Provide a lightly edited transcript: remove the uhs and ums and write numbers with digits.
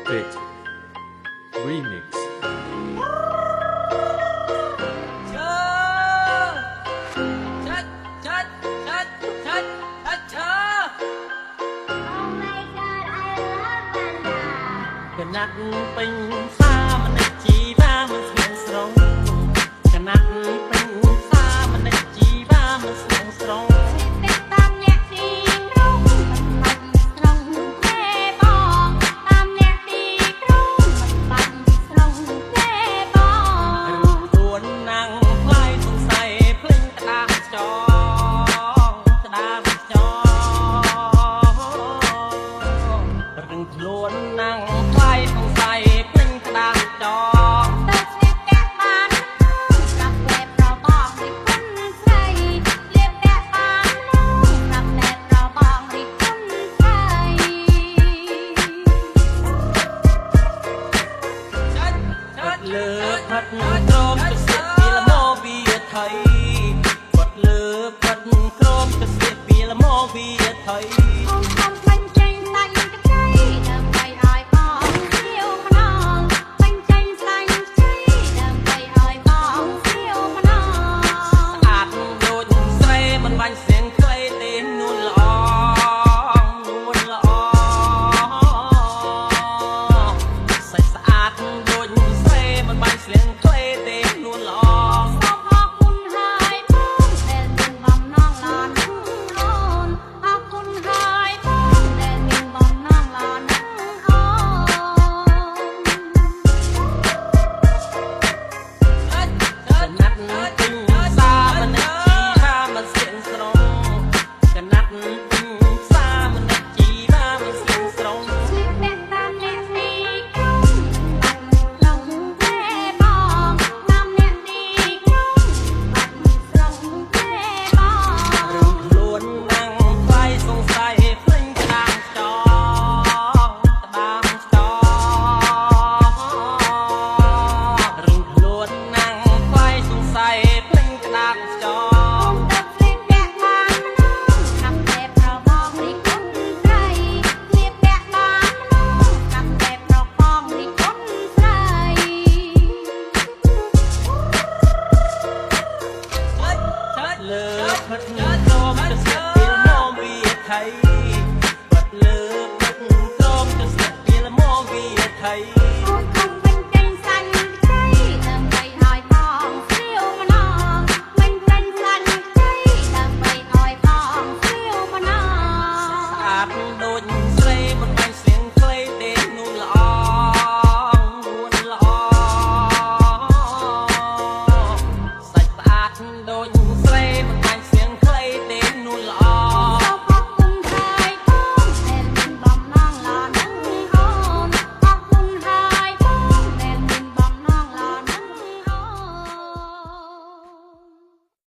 Beat Remix. ឈើឆាត់ឆាត់ឆាត់ឆាត់ឆាត់ឈើ Oh my God, I love panda. កណាត់ពេញសាមនិចជីវ៉ាមិនស្ងួនស្រងកណាត់ពេញសាមនិចជីវ៉ាមិនស្ងួនស្រង ពាក់តាមអ្នកទីក្រុងមិនបាច់ស្រង់ទេបងតាមអ្នកទីក្រុងមិនបាច់ស្រង់ទេបង រូបខ្លួនណាំងថ្លៃសង្ស័យភ្លេងក្តាមចងក្តាមចងរឹងខ្លួនណាំងថ្លៃសង្ស័យភ្លេងក្តាមចង តើស្លៀកពាក់បានប្រាប់តែប្របងរិគុណស្រីស្លៀកពាក់បានប្រាប់តែប្របងរិគុណស្រី គាត់លើផាត់ក្រមទៅសៀកពីលមវាថៃគាត់លើផាត់ក្រមទៅសៀកពីលមវាថៃ អូនខំបាញ់ចេញសាច់ទឹកត្រីដើម្បីឲ្យបងសៀវម្ដងបាញ់ចេញសាច់ខ្ចីដើម្បីឲ្យបងសៀវម្ដង ស្អាតដូចស្រីមិនបាញ់សៀងខ្លីទេនួនល្អនួនល្អសាច់ស្អាតដូចស្រីមិនបាញ់សៀងខ្លីទេនួនល្អ សូមអរគុណហើយបងដែលមានបំណងល្អណាស់អូនអរគុណហើយបងដែលមានបំណងល្អណាស់អូន កណាត់ពេញសាមនិចជីវ៉ាមិនសៀងស្រងកណាត់ពេញសាមនិចជីវ៉ាមិនសៀងស្រង ស្លៀកពាក់តាមអ្នកទីក្រុងបាត់ត្រង់ទេបងតាមអ្នកទីក្រុងបាត់ត្រង់ទេបង រឿងខ្លួនណាំងថ្លៃសង្ស័យភ្លេងក្តាមចងក្តាមចងរឿងខ្លួនណាំងថ្លៃសង្ស័យភ្លេងក្តាមច អូ ង នទៅស្លៀកពាក់បានម្ដងកាប់តែប្របងរិគុណស្រីស្លៀកពាក់បានម្ដងកាប់តែប្របងរិគុណស្រី លើផិតក្រមទៅស្លាក់ពីលមវាថៃបាត់លើផិតក្រមទៅស្លាក់ពីលមវាថៃ។